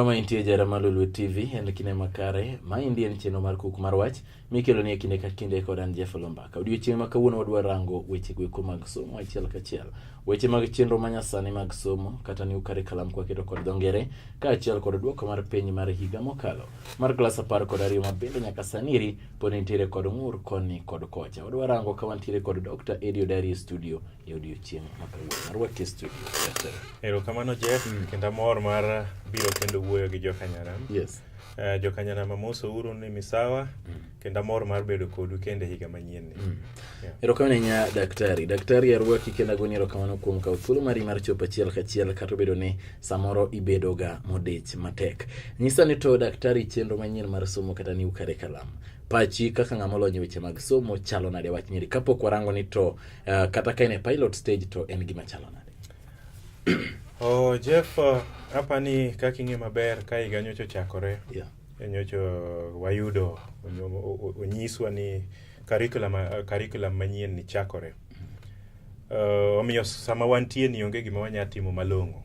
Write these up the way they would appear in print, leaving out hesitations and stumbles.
Kamoro amora ma intie jahera mar Lolwe TV en kinde makare. Maendi en chenro mar Kuku mar Wach mikelo ni e kinde ka kinde kod an Jeff Lombaka. Odiochieng' ma kawuono wadwa rango weche goeko mag somo achiel kachiel. Weche mag chenro manyasani mag somo kata new curriculum kwaketo kod dho ngere kaachiel kod duoko mar penj mar higa mokalo mar klas 12 ma bende nyaka sani eri pod nitiere kod ng'ur koni kod kocha. Wadwa rango ka wantiere kod Dr. Eddie Odari e studio e odiochieng' ma kawuono. Arwaki e studio. Daktari. Erokamano Jeff, kendo amor mar biro kendo wuoyo gi jokanyanam. Yes. Jokanyanam amosouru ni misawa kendo amor mar bedo kodu kendo e higa manyien ni. Yeah. Erokamano ahinya daktari. Daktari arwaki kendo agoni erokamano kuom kawo thuolo mari mar chopo achiel kachiel kata obedo ni samoro ibedo ga modich matek. Nyisa ni to daktari chenro manyien mar somo kata new curriculum. Pachi kaka ng'ama olony e weche mag somo chalo nade wach nyiri kapok warango ni to kata ka en e pilot stage to en gima chalo nade? Oh, Jeff, apani kaka ing'e maber ka higa nyocha ochakore. Nyocha wayudo onyiswa ni curriculum manyien ni chakore. Omiyo sama wantie ni onge gima wanya timo malong'o.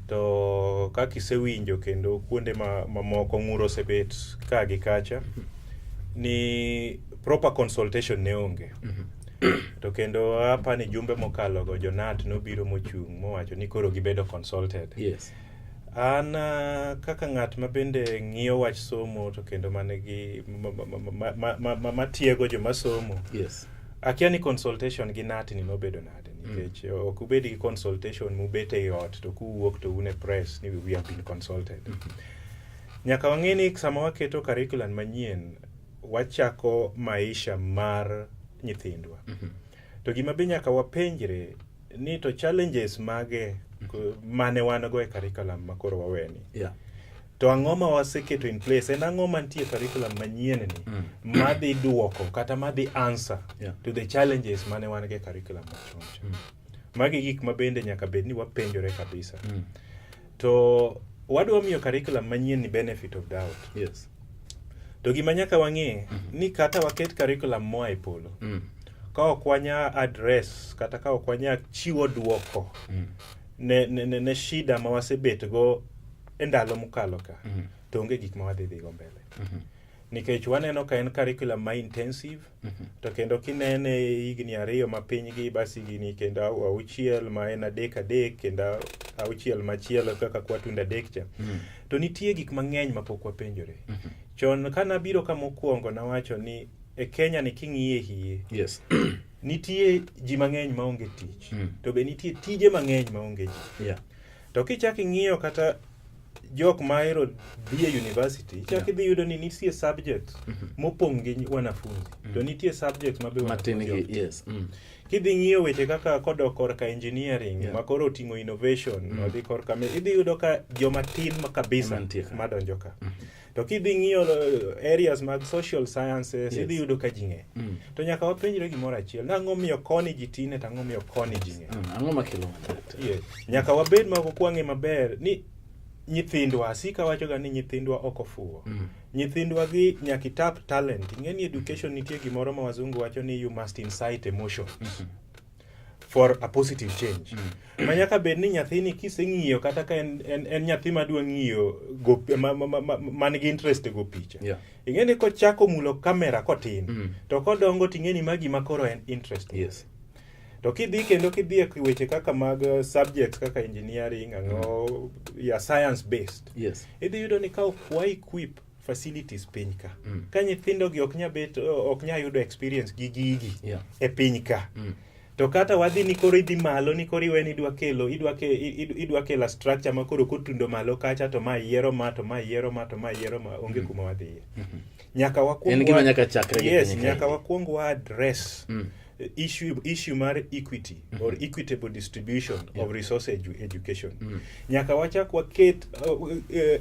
To kaka isewinjo kendo kuonde mamoko ng'ur osebet ka gi kacha ni proper consultation ne onge. To kendo apani jumbe mokalo go jo-KNUT nobiro mochung' mowacho ni koro gibedo consulted. An kaka ng'at ma bende ng'iyo wach somo to kendo manigi matiego joma somo. Akia ni consultation gi KNUT ni nobedo nade nikech ok ubed gi consultation mubet ei ot to kuwuok to un e press ni we have been consulted. Nyaka wang'e ni sama waketo curriculum manyien wachako maisha mar nyithindwa. To gima be nyaka wapenjre ni to challenges mage mane wan go e curriculum ma koro waweni. To ang'o ma waseketo in place? En ang'o mantie e curriculum manyien ni madhi duoko kata madhi answer to the challenges mane wan go e curriculum machon cha. Magi gik ma bende nyaka bed ni wapenjore kabisa. To wadwa miyo curriculum manyien ni benefit of doubt. To gima nyaka wang'e ni kata waket curriculum moa e polo, ka ok wanya address kata ka ok wanya chiwo duoko ne shida ma wasebet go e ndalo mokalo ka, to onge gik ma wadhi dhigo mbele. Nikech waneno ka en curriculum ma intensive, to kendo kinene higni 2 ma piny gi bas higni kendo 6 ma en 3 3 kendo 6 machielo kaka kwatunda 3 cha. To nitie gik mang'eny ma pok wapenjore. Chon ka nabiro ka mokwongo nawacho ni e Kenya ni king'iye hie, nitie ji mang'eny maonge tich, to be nitie tije mang'eny maonge ji. To kichak ing'iyo kata jok ma ero dhi e university, ichak idhi yudo ni nitie subjects mopong' gi wanafunzi, to nitie subjects ma be Matin wanafunzi gi, ok ti. Kidhi ng'iyo weche kaka kodok korka engineering, ma koro oting'o innovation, odhi korka idhi yudo ka joma tin ma kabisa Ema nitie ka. madonjo ka. To kidhi ng'iyo areas mag social sciences, idhi yudo ka ji ng'eny. To nyaka wapenjre gimoro achiel, nang'o miyo koni ji tine to ang'o miyo koni ji ng'eny? Ang'o makelo mano, daktari? Yes. Nyaka wabed ma ok wang'e maber ni nyithindwa, asika wachoga ni nyithindwa ok ofuwo. Nyithindwa gi nyaka itap talent. Ing'e ni education nitie gimoro ma wazungu wacho ni you must incite emotions for a positive change. Ma nyaka bed ni nyathini kiseng'iyo kata ka en nyathi madwa ng'iyo go, ma, ma, ma, ma, man gi interest e go picha. Ing'e ni kochako mulo kamera kotin, to kodongo ting'e ni ma gima koro en interest. To kidhi kendo kidhi e weche kaka mag subjects kaka engineering, ang'o, ya science based. Idhi yudo ni ka ok wa equip facilities piny ka. Ka nyithindo gi ok nya bet, ok nya yudo experience gi gigi e piny ka. To kata wadhi ni koro idhi malo ni koro iwe ni idwa kelo, idwa ke, idwa kelo structure ma koro kotundo malo kacha to ma yiero ma, to ma yiero ma, to ma yiero ma, onge kuma wadhiye. Nyaka wakuong En gima nyaka chakre gi Yes, piny nyaka kae. wakuong wa address issue mar equity or equitable distribution of resource education. Nyaka wachak waket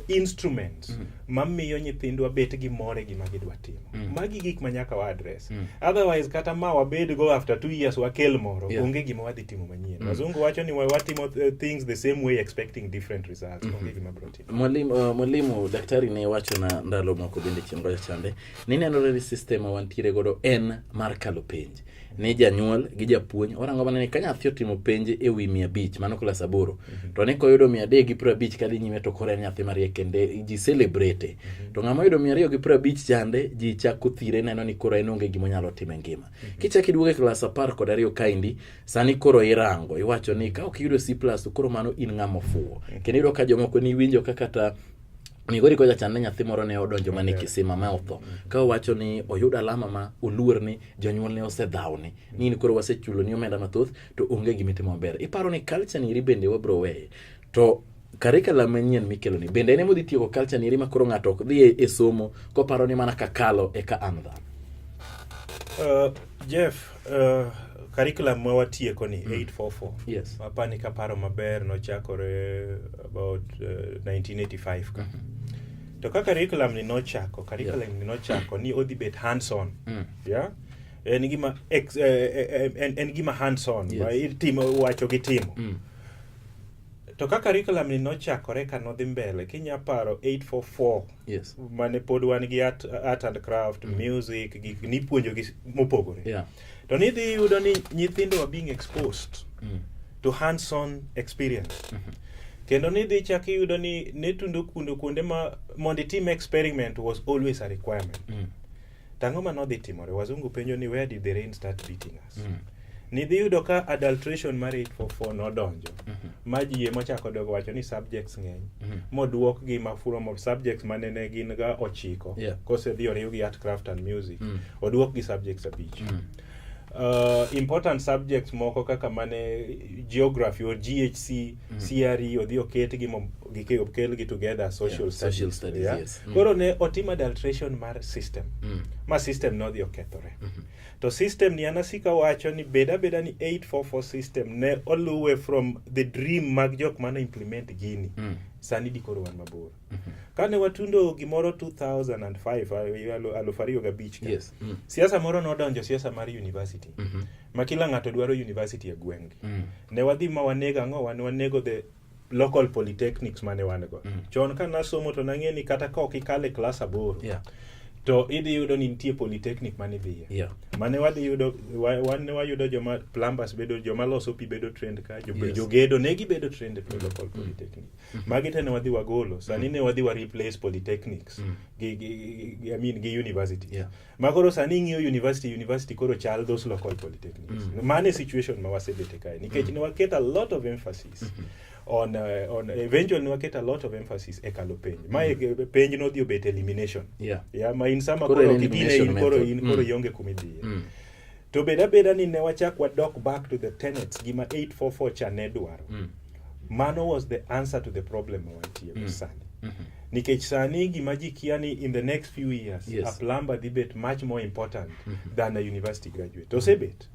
instruments mamiyo nyithindwa bet gi mor e gima gidwa timo. Magi gik ma nyaka wa address. Otherwise kata ma wabed go after 2 years wakel moro, onge gima wadhi timo manyien. Wazungu wacho ni watimo things the same way expecting different results. Onge gima bro timo. Mwalimu daktari ne wacho na ndalo moko bende chieng' kocha chande ni nenore ni system ma wantiere godo en mar kalo penj. Ni janyuol gi japuonj orango mana ni ka nyathi otimo penj e wi 500, mano klas 8, to ni koyudo 350 kadhi nyime to koro en nyathi mariek kendo ji celebrate. To ng'ama oyudo 250 chande ji chako thire, neno ni koro en onge gima onyalo timo e ngima. Kichako iduogo e klas 12 kaendi, sani koro irango, iwacho ni ka ok iyudo C plus to koro mano in ng'ama ofuwo. Kendo iyudo ka jomoko niwinjo ka kata Migori kocha chan ne nyathi moro ne odonjo mana e kisima ma otho. Ka owacho ni oyudo alama ma oluor ni jonyuolne osedhawne ni in koro wasechulo ni omenda mathoth to onge gima itimo maber. Iparo ni culture ni eri bende wabro weye. To curriculum manyien mikelo ni bende en ema odhi tieko culture ni eri ma koro ng'ato ok dhi e somo koparo ni mana kakalo eka an dhano. Jeff, curriculum ma watieko ni 844. Apani kaparo maber nochakore about 1985 ka. To ka curriculum ni nochako, curriculum ni nochako ni odhi bet hands on. Yeah? En gima ex, en gima hands on, ma itimo, wacho gi timo. To ka curriculum ni nochakore ka nodhi mbele, kinya paro 844 mane pod wan gi art and craft, music, gik nipuonjo gi mopogore. To nidhi yudo ni nyithindo are being exposed to hands-on experience. Kendo nidhi chak iyudo ni ne tundo kundo kuonde ma mondo itim experiment was always a requirement. To ang'o ma nodhi timore? Wazungu penjo ni, "Where did the rain start beating us?" Nidhi yudo ka adulteration mar 844 nodonjo ma ji emochako dogo wacho ni subjects ng'eny, moduok gi ma from subjects mane ne gin ga 9, kosedhi oriw gi art, craft and music, oduok gi subjects 5. Important subjects moko kaka mane geography or GHC, CRE odhi oketgi okelgi together, social studies. Social studies, yes. Koro ne otim adulteration mar system ma system nodhi okethore. To system ni an asika wacho ni bed abeda ni 844 system ne oluwe from the dream mag jok mane implement gini, sani di koro wan mabor. Kane watundo gimoro 2005, 2005 ka, siasa moro nodonjo, siasa mar university, ma kila ng'ato dwaro university e gweng'gi. Ne wadhi ma wanego ang'o? Wan wanego the local polytechnics mane wan go chon. Ka nasomo to nang'e ni kata ka ok ikale klas 8, to idhi yudo ni nitie polytechnic mane idhiye. Mane wadhi yudo wan ne wayudo joma plumbers bedo, joma loso pi bedo trained ka, jogedo ne gibedo trained e local polytechnic. Magi te ne wadhi wagolo. Sani ne wadhi wa replace polytechnics gi, I mean, gi university. Ma koro sani ing'iyo university, university koro chal those local polytechnics. Mano e situation ma wasebete kae nikech ne waket a lot of emphasis on eventually ne waket a lot of emphasis e kalo penj ma penj nodhi obet elimination. Yeah, ma in sama Koro koro en ok idine elimination in koro method. in koro ionge kumidhiye. To bed abeda ni ne wachak wadok back to the tenets gima 844 cha ne dwaro. Mano was the answer to the problem ma wantie go sani. Nikech sani gima ji kia ni in the next few years a plumber dhi bet much more important than a university graduate. To osebet.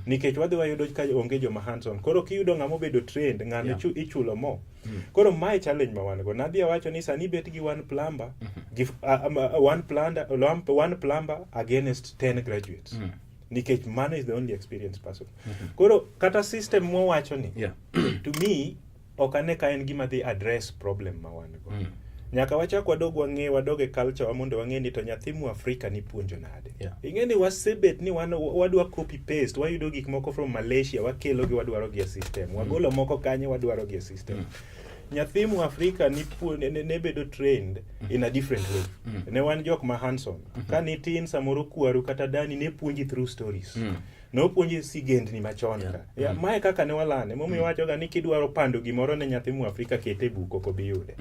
Nikech wadhi wayudo ka onge joma hands on. Koro kiyudo ng'ama obedo trained, ng'ano ichulo mo. Koro mae challenge ma wan go. Nadhi awacho ni sani bet gi one plumber, gi one plumber against 10 graduates. Nikech mano is the only experienced person. Koro kata system mwawacho ni, to me ok ane ka en gima dhi address problem ma wan go. Nyaka wachak wadog wang'e, wadog e culture wa mondo wang'e ni to nyathi mu Afrika ni puonjo nade. Ing'e ni wasebet ni wan wadwa copy paste, wayudo gik moko from Malaysia, wakelo gi, wadwaro gi e system. Wagolo moko kanye, wadwaro gi e system. Nyathi mu Afrika ni ne bedo trained in a different way. Ne wan jok ma hands on. Ka nitin samoro kwaru kata dani ne puonji through stories. Nopuonji sigendni machon ka. Yeah, mae kaka ne walane. Momiyo wachoga ni kidwaro pando gimoro ne nyathi mu Afrika, kete e buk, ok obi yude.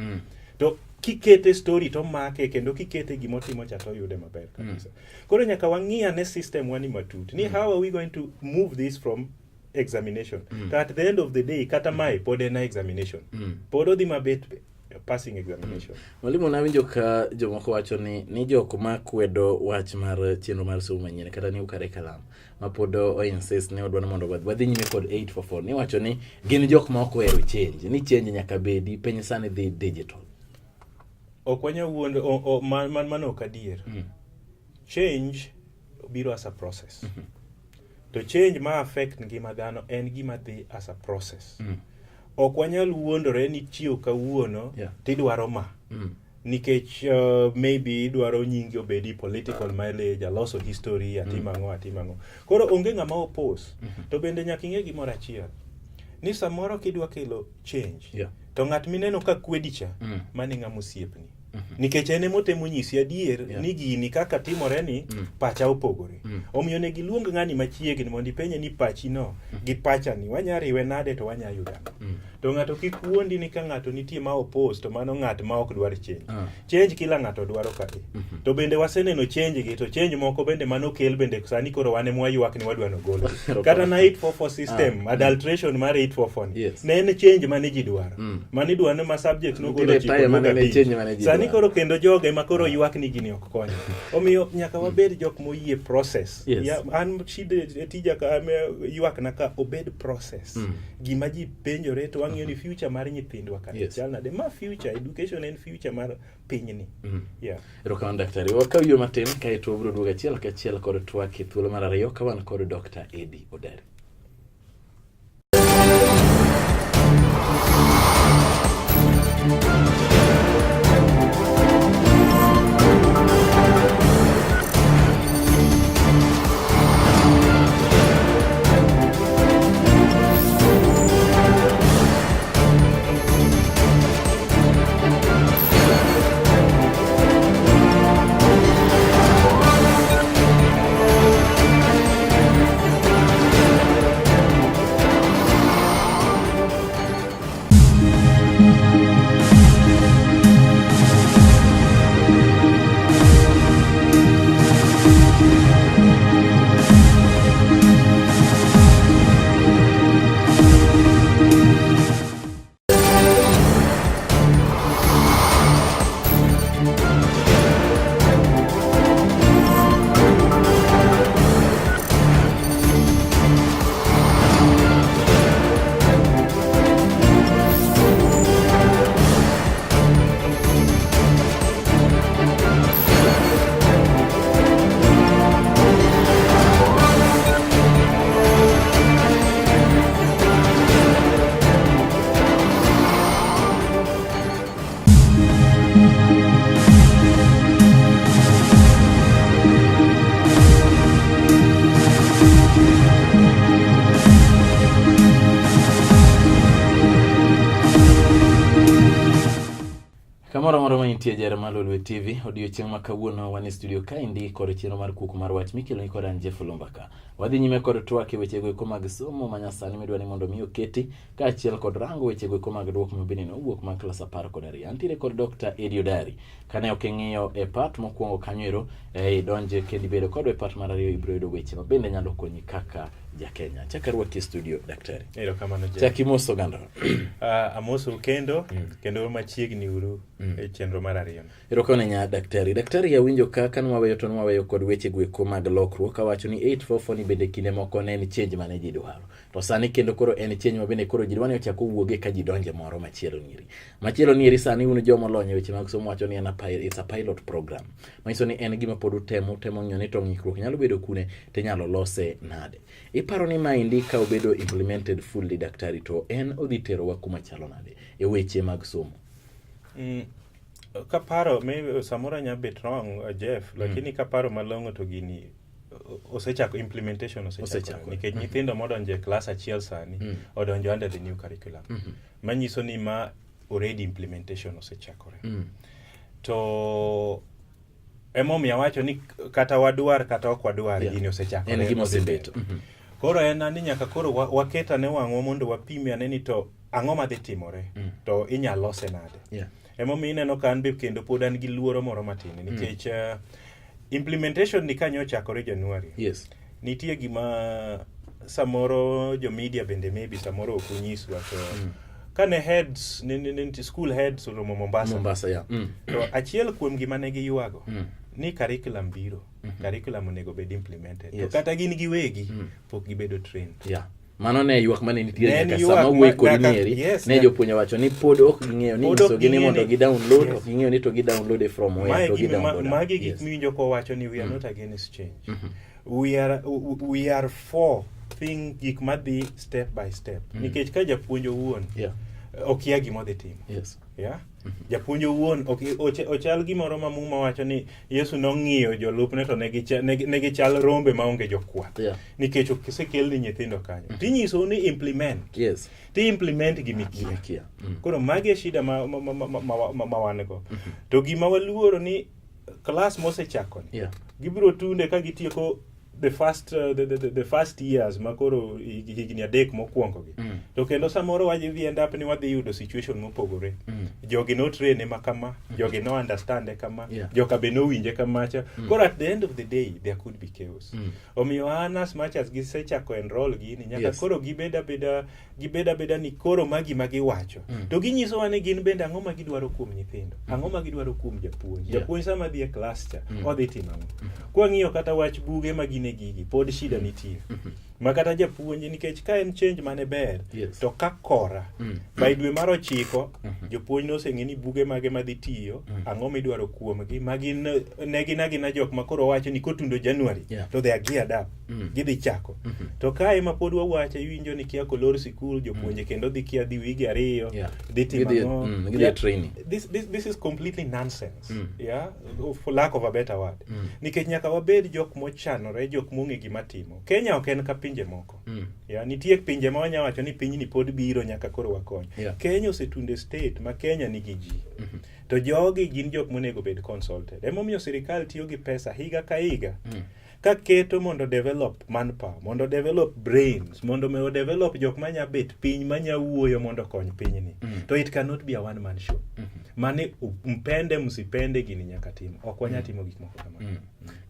To kikete story to make, kendo kikete gimotimo cha to oyude maber kabisa. Koro nyaka wang'i ane system wani matut. Ni how are we going to move this from examination? To at the end of the day, kata mae pod en a examination. Pod odhi mabet passing examination. Mwalimu, nawinjo ka jomoko wacho ni jok ma kwedo wach mar chenro mar somo manyien kata new curriculum ma pod o insist ni odwa ni mondo wadhi nyime kod 844, ni wacho ni gin jok ma ok ohero change, ni change nyaka bedi, piny sani dhi digital. Ok wanyal wuondo mano ok adier. Change biro as a process. To change ma affect ngima dhano en gima dhi as a process. Ok wanyal wuondore ni chiew kawuono tidwaro ma. Nikech maybe idwaro nyingi obedi political mileage, aloso history, atimo ang'o, atimo ang'o. Koro onge ng'ama oppose. To bende nyaka ing'e gimoro achiel. Ni samoro kidwa kelo change, to ng'at mineno ka kwedi cha, mano e ng'ama osiepni. Nikech en emotemo nyisi adier ni gini kaka timore ni pacha opogore. Omiyo onego iluong ng'ani machiegni mondo ipenje ni pachi no gi pachani wanya riwe nade to wanya yudo ang'o. To ng'ato kik wuondi ni ka ng'ato nitie ma oppose to mano ng'at ma ok dwar change. Change kila ng'ato dwaro ka To bende waseneno change gi to change moko bende manokel bende sani koro wan ema waywak ni wadwa nogol. Kata na 844 system, adulteration mar 844 ni. Ne en change mane ji dwaro. Mane idwaro ni ma subject nogolo Nitiere chiko time mane duogo en abich. change mane ji Sani dwaro. koro kendo joge ema koro ywak ni gini ok konyo. Omiyo nyaka wabed jok moyie process. Ya, an shida tija ka ywak na ka obed process. Gima ji penjore to wang'iyo ni future mar nyithindwa ka chal nade. Ma future, education en future mar pinyni. Yeah. Erokamano daktari. Wakaw yue matin kaeto wabiro duogo achiel kachiel kod twak e thuolo mar ariyo ka wan kod Dr. Eddie Odari. Kamoro amora ma intie jahera mar Lolwe TV, odiochieng' ma kawuono wan e studio kaendi kod chenro mar kuku mar wach mikelo ni kod an Jeff Olumbaka. Wadhi nyime kod twak e wechego eko mag somo ma nyasani midwa ni mondo mi oketi kaachiel kod rango wechego eko mag duoko ma bende nowuok mag klas 12. Antiere kod Dr. Eddie Odari. Kane ok ing'iyo e part mokwongo kanyo ero, idonje kendo ibedo kodwa e part mar ariyo ibiro yudo weche ma bende nyalo konyi kaka ja Kenya. Chak arwaki e studio daktari. Erokamano Jeff. Chak imoso oganda. Amosou kendo, kendo machiegni uru e chenro mar ariyo. Erokamano nya daktari. Daktari awinjo ka ka nwaweyo to nwaweyo kod weche goeko mag lokruok awacho ni 844 ni bende kinde moko ne en change mane ji dwaro. To sani kendo koro en change ma bende koro ji dwa ni ochak owuoge ka ji donje moro machielo nieri. Machielo nieri sani un joma olony e weche mag somo wacho ni en it's a pilot program. Manyiso ni en gima pod utemo, utemo ng'iyo ni to ng'ikruok nyalo bedo kune to inyalo lose nade. Iparo ni maendi ka obedo implemented fully daktari to en odhi terowa kuma chalo nade e weche mag somo? Kaparo, maybe samoro anya bet wrong, Jeff, lakini kaparo malong'o to gini osechako implementation osechakore. Nikech nyithindo modonjo e klas achiel sani odonjo under the new curriculum. Manyiso ni ma already implementation osechakore. To emomiyo awacho ni kata wadwar kata ok wadwar gini osechakore. En gima osebeto. Koro en ni nyaka koro waket ane wang'wa mondo wapime ane ni to ang'o madhi timore to inyalo lose nade. Emomiyo ineno ka an be kendo pod an gi luoro moro matin nikech implementation ni kanyo ochakore January. Nitie gima samoro jo media bende maybe samoro ok unyiswa to kane heads ne school heads oromo Mombasa. Mombasa, yeah. To achiel kuom gima ne giywago ni curriculum biro. Curriculum onego bed implemented. To kata gin giwegi pok gibedo trained. Mano ne ywak mane nitie nyaka sama wuoyi kodi nieri, ne jopuonj owacho ni pod ok ging'eyo ni nyisogi ni mondo gi download, ok ging'eyo ni to gi download from where to gi download. Magi gik miwinjo kowacho ni we are not against change. We are for thing gik madhi step by step. Nikech ka japuonj owuon Okia gima odhi timo. Yeah? Japuonj owuon ochal gimoro ma Muma wacho ni Yesu nong'iyo jolupne to ne gichal rombe maonge jokwath. Nikech osekelni nyithindo kanyo. Tinyisou ni implement. Ti implement gimikia. Gimikia. Koro magi e shida ma wan go. To gima waluoro ni class mosechako ni gibiro tunde ka gitieko the first years ma koro higni 3 mokwongo gi. To kendo samoro wadhi end up ni wadhi yudo situation mopogore. Jogi no train ma kama, jogi no understand kama, joka be nowinje kamacha. Koro at the end of the day there could be chaos. Omiyo an as much as gisechako enroll gini, nyaka koro gibed abeda ni koro magi ma giwacho. To ginyisowa ni gin bende ang'o ma gidwaro kuom nyithindo, ang'o ma gidwaro kuom japuonj. Japuonj sama dhi e class cha, odhi timo ang'o? Kwang'iyo kata wach buge ma gin e gigi, pod shida nitie. Ma kata japuonj, nikech ka en change mane ber, to ka kora, by dwe mar 9, jopuonj noseng'e ni buge mage madhi tiyo, ang'o midwaro kuomgi, ma gin ne gin agina jok ma koro wacho ni kotundo January, to they are geared up. Gidhi chako. To kae ma pod wawacho, iwinjo ni kia kolor sikul, jopuonje kendo dhi kia dhi wige 2, dhi timo ang'o. Gidhi e training. This is completely nonsense. Yeah, for lack of a better word. Nikech nyaka wabed jok mochanore, jok mong'e gima timo. Kenya ok en ka pinje moko. Yeah, nitie pinje ma wanya wacho ni pinyni pod biro nyaka koro wakony. Kenya osetunde state ma Kenya nigi ji. To jogi gin jok monego bed consulted. Emomiyo sirikal tiyo gi pesa higa ka higa. Ka keto mondo develop manpower, mondo develop brains, mondo me develop jok manya bet piny, manya wuoyo mondo kony pinyni. To it cannot be a one man show. Mane mpende msipende gini nyaka timo. Ok wanya timo gik moko kamano.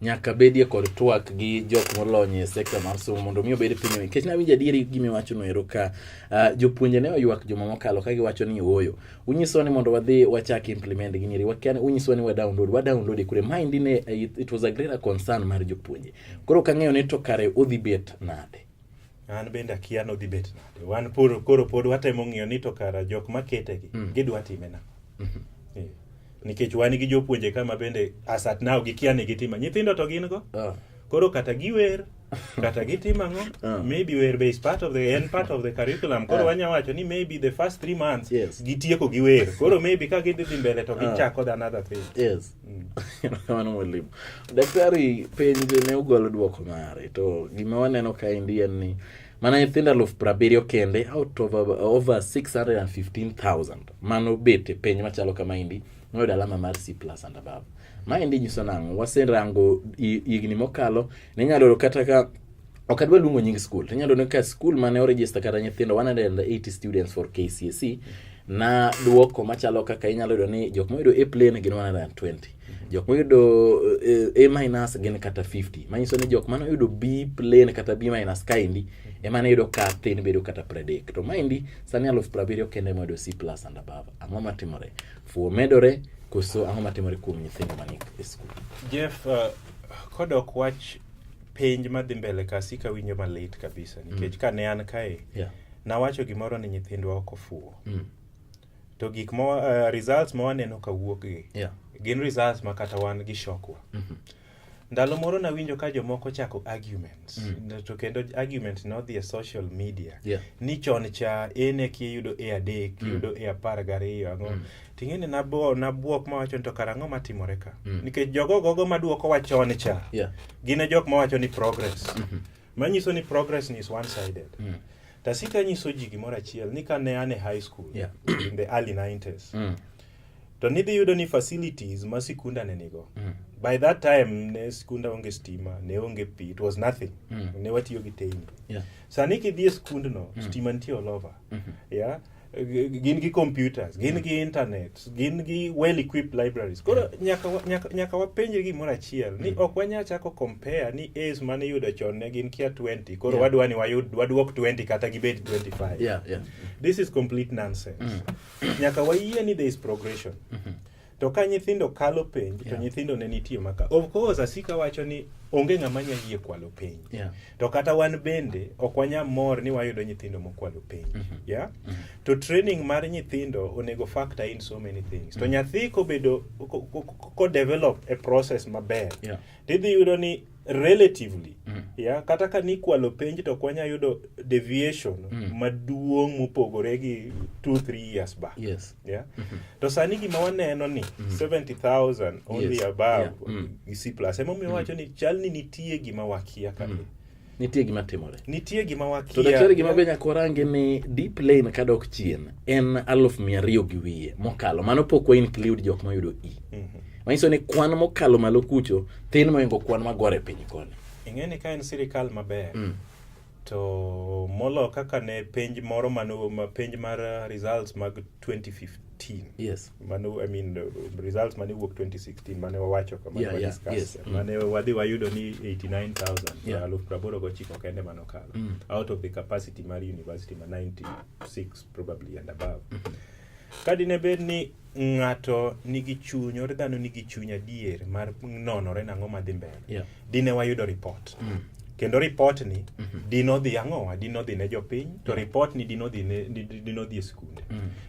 Nyaka bedie kod twak gi jok molony e sekta mar somo mondo mi obed piny. Nikech nawinjo adieri gima iwacho no ero ka jopuonje ne oywak juma mokalo ka giwacho ni ooyo. Unyisowa ni mondo wadhi wachak implement gini eri. Wakia ni unyisowa ni wa download kure. Maendi ne it was a greater concern mar jopuonje. Koro kang'eyo ni to kare odhi bet nade? An bende akia ni odhi bet nade. Wan koro pod watemo ng'iyo ni to kara jok maketegi, gidwa time nang'o? Nikech wan gi jopuonje kama bende as at now gikia ni gitima. Nyithindo to gin go. Koro kata giwer, kata gitimo ang'o, maybe wer be is part of the, en part of the curriculum. Koro wanya wacho ni maybe the first 3 months gitieko gi wer. Koro maybe ka gidhi dhi mbele to gichako the another thing. Mano mwalimu. Daktari, penj ne ogolo duoko mare to gima waneno kaendi en ni mana nyithindo alufu prabiriyo kende out of over 615,000 mano bet e penj machalo kamaendi noyudo alama mar C plus and above. Maendi nyiso nang'o? Waserango higni mokalo, ne inyalo yudo kata ka ok adwa luongo nying school, to inyalo yudo ka school mane oregister kata nyithindo 180 students for KCSE na duoko machalo kaka inyalo yudo ni jok moyudo A plain gin 120, jok moyudo A minus gin kata 50, manyiso ni jok mane oyudo B plain kata B minus kaendi ema ne yudo ka thin bedo kata 30. To maendi sani alufu prabiriyo kende moyudo C plus and above. Ang'o matimore? Fuo medore koso ang'o matimore kuom nyithindo mani e skul? Jeff, kodok wach penj madhi mbele ka asika winjo malit kabisa nikech ka ne an kae, nawacho gimoro ni nyithindwa ok ofuwo. To gik ma results ma waneno kawuok gi, gin results ma kata wan gi shock wa. Ndalo moro nawinjo ka jomoko chako arguments. To kendo argument nodhi e social media. Ni chon cha ene kiyudo E adek, kiyudo E apar gariyo, ang'o. Ting'eni nabuok mawacho ni to kara ang'o matimore ka. Nikech jogo gogo maduoko wa chon cha. Gin e jok mawacho ni progress. Manyiso ni progress ni is one sided. Tasika nyiso ji gimoro achiel ni ka ne an e high school in the early 90s. To nidhi yudo ni facilities ma sikunda ne nigo. By that time ne sikunda onge stima, ne onge pi, it was nothing. Ne watiyo gi teyni. Sani kidhi e skundno, stima nitie all over. Yeah? Gin gi computers, gin gi internet, gin gi well equipped libraries. Koro nyaka wapenjre gimoro achiel ni ok wanyal chako compare ni A's mane iyudo chon ne gin kia 20, koro wadwa ni waduok 20 kata gibed 25. This is complete nonsense. Nyaka wayie ni there is progression. To ka nyithindo kalo penj, to nyithindo ne nitie maka. Of course, Asika wacho ni onge ng'ama nya yie kwalo penj. To kata wan bende ok wanyal mor ni wayudo nyithindo mokwalo penj. Yeah? To training mar nyithindo onego factor in so many things. To nyathi kobedo ko develop a process maber, tidhi yudo ni relatively Ya, kata ka nikwalo penj to ok wanya yudo deviation maduong' mopogore gi 2-3 years back. Yeah? To sani gima waneno ni 70,000 only above gi C plus. Emomiyo wacho ni chal ni nitie gima wakia ka. Nitie gima timore. Nitie gima wakia. To daktari, gima be nyaka warangi ni deep lane kadok chien en 200,000 gi wiye mokalo. Mano pok wa include jok mayudo E. Manyiso ni kwan mokalo malo kucho thin mohingo kwan magore piny koni. Ing'e ni ka en sirikal maber to molo kaka ne penj moro mano ma penj mar results mag 2015 mano, I mean, results mane wuok 2016 mane wawacho kama discuss mane wadhi wayudo ni 89,000 89,000 kende manokalo out of the capacity mar university ma 96 probably and above. Ka dine bed ni ng'ato nigi chuny or dhano nigi chuny adier mar nonore nang'o madhi mbele, dine wayudo report kendo report ni dinodhi ang'owa, dinodhi ne jopiny, to report ni dinodhi e sikunde,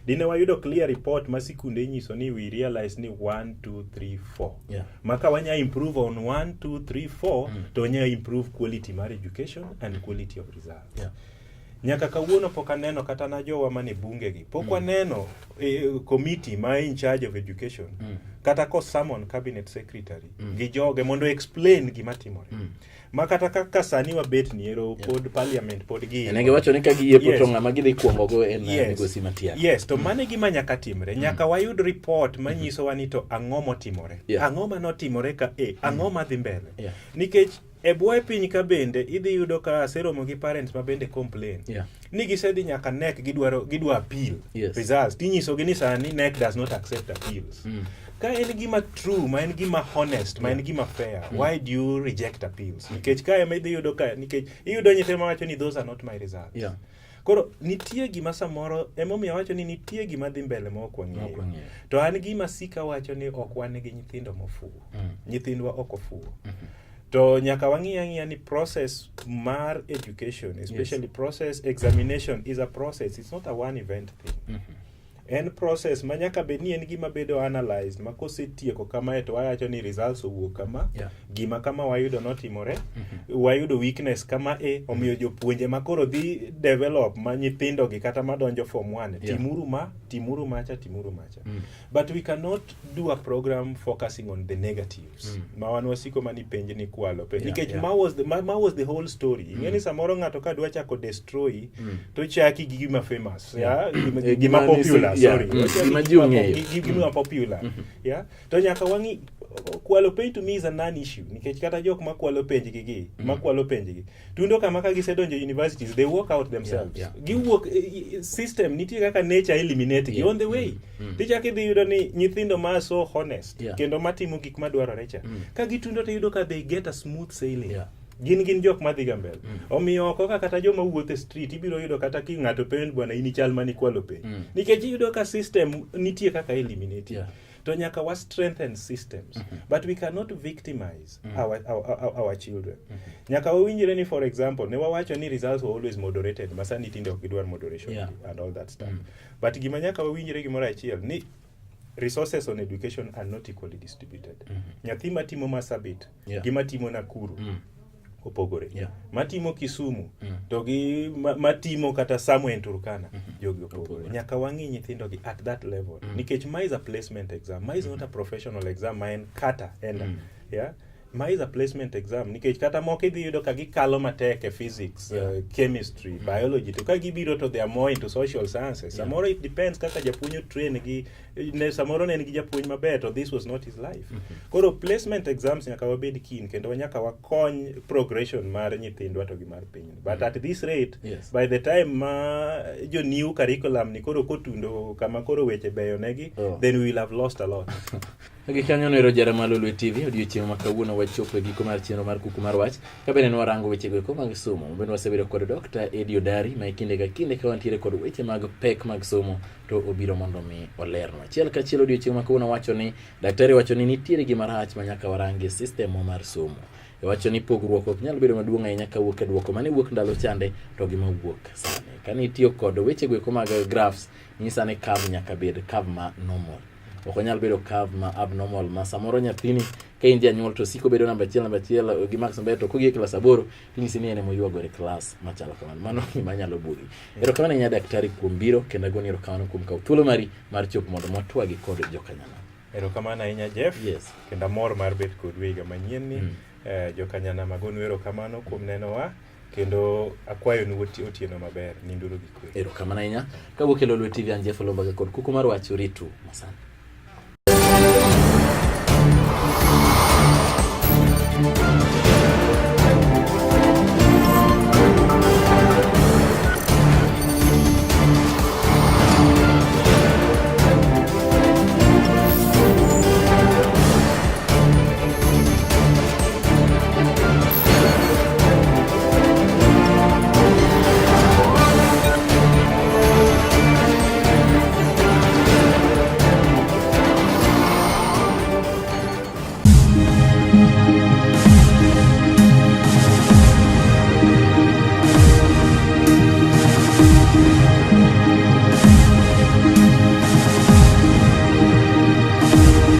dine wayudo clear report ma sikunde inyiso ni we realize ni 1 2 3 4 ma ka wanya improve on 1 2 3 4 to wanya improve quality mar education and quality of results. Nyaka kawuono pok aneno kata na jowa mane bunge gi pok waneno committee ma in charge of education kata ko summon cabinet secretary gi joge mondo explain gima timore ma kata kaka sani wabet ni ero pod parliament pod gi Ne giwacho ni ka giyiepo to ng'ama gidhi kuongo go en migosi Matiang'i. Yes, to mano e gima nyaka timre. Nyaka wayud report manyisowa ni to ang'o motimore. Ang'o manotimore ka e, ang'o madhi mbele. Nikech e bwoye piny ka bende idhi yudo ka aseromo gi parents ma bende complain ni gisedhi nyaka KNEC, gidwaro gidwa appeal results, tinyisogi ni sani KNEC does not accept appeals. Ka en gima true, ma en gima honest, ma en gima fair, why do you reject appeals? Nikech ka ema idhi yudo ka nikech iyudo nyithindo mawacho ni those are not my results. Koro nitie gima samoro emomiyo awacho ni nitie gima dhi mbele ma ok Ma ok wang'eyo. wang'eyo. To an gima sika wacho ni ok wan gi nyithindo mofuwo. Nyithindwa ok ofuwo. To nyaka wang'i ang'iya ni process mar education, especially process examination is a process, it's not a one event thing. En process ma nyaka bed ni en gima bedo analyzed ma kosetieko kamae to wawacho ni results owuok kama, gima kama wayudo notimore, wayudo weakness kama e omiyo jopuonje ma koro dhi develop ma nyithindo gi kata madonjo form 1 timuru ma, timuru macha, timuru macha. But we cannot do a program focusing on the negatives ma wan wasiko mani penj ni kwalo penj nikech ma was the whole story. Ing'e ni samoro ng'ato ka dwa chako destroy to chaki gi gima famous, yeah? Gima, Eh, gima gima popular, sorry. Ochaki Gima gi ji ong'eyo. gima popular, yeah? To nyaka wang'i kwalo penj to me is a non issue nikech kata jok ma kwalo penj gi ma kwalo penj gi tundo kama ka gisedonjo universities, they walk out themselves. Giwuok system nitie kaka nature eliminate gi on the way. Tichako idhi yudo ni nyithindo ma so honest kendo matimo gik madwarore cha ka gitundo to iyudo ka they get a smooth sailing. Gin jok madhi ga mbele. Omiyo oko ka kata joma wuotho e street ibiro yudo kata ki ng'ato penj, bwana, in ichal mani kwalo penj nikech iyudo ka system nitie kaka eliminate. To nyaka wa strengthen systems, but we cannot victimize our children. Nyaka wawinjre ni, for example, ne wawacho ni results were always moderated ma sani tinde ok gidwar moderation and all that stuff, but gima nyaka wawinjre gimoro achiel ni resources on education are not equally distributed. Nyathi matimo Marsabit gi matimo Nakuru opogore. Matimo Kisumu to gi matimo kata somewhere in Turkana, jogi opogore. Nyaka wang'i nyithindo gi at that level nikech ma is a placement exam, ma is not a professional exam ma en kata enda. Yeah, ma is a placement exam nikech kata moko idhi yudo ka gikalo matek e physics, chemistry, biology, to ka gibiro to they are more into social sciences. Samoro it depends kaka japuonj otrain gi ne, samoro ne en gi japuonj maber to this was not his life. Koro placement exams nyaka wabed keen kendo nyaka wakony progression mar nyithindwa to gi mar pinyni, but at this rate, by the time ma jo new curriculum ni koro kotundo kama koro weche beyo negi, then we will have lost a lot. Gi kanyo nero jara mar Lolwe TV, odiochieng' ma kawuono wachopo e giko mar chenro mar Kuku mar Wach ka bende ne warango weche go eko mag somo. Bende wasebedo kod Dr. Eddie Odari ma e kinde ka kinde ka wantiere kod weche mag pek mag somo to obiro mondo mi olernwa. Achiel kachiel odiochieng' ma kawuono wacho ni daktari wacho ni nitiere gima rach ma nyaka warangi e system mar somo. Wacho ni pogruok ok nyal bedo maduong' ahinya kawuok e duoko mane wuok ndalo chande to gi mawuok sani. Kane itiyo kod weche go eko mag graphs, nyisa ni curve nyaka bed curve ma normal. Ok onyal bedo curve ma abnormal ma samoro nyathini ka in janyuol to siko bedo namba achiel namba achiel eh, gi marks maber to kogi e klas aboro tinyisi ni en ema oywagore e klas machalo kamano. Mano gima nyalo buogi. Erokamano ahinya daktari kuom biro kendo agoni erokamano kuom kawo thuolo mari mar chopo mondo mwatwagi kod jokanyanam. Erokamano ahinya Jeff. Yes. Kendo amor mar bet kodu e higa manyien ni. Eh, jokanyanam agonu erokamano kuom nenowa kendo akwayonu otieno maber, ninduru gi kwe. Erokamano ahinya. Kawuok e Lolwe TV an Jeff Oloo Mbaka kod kuku mar wach oritu masani.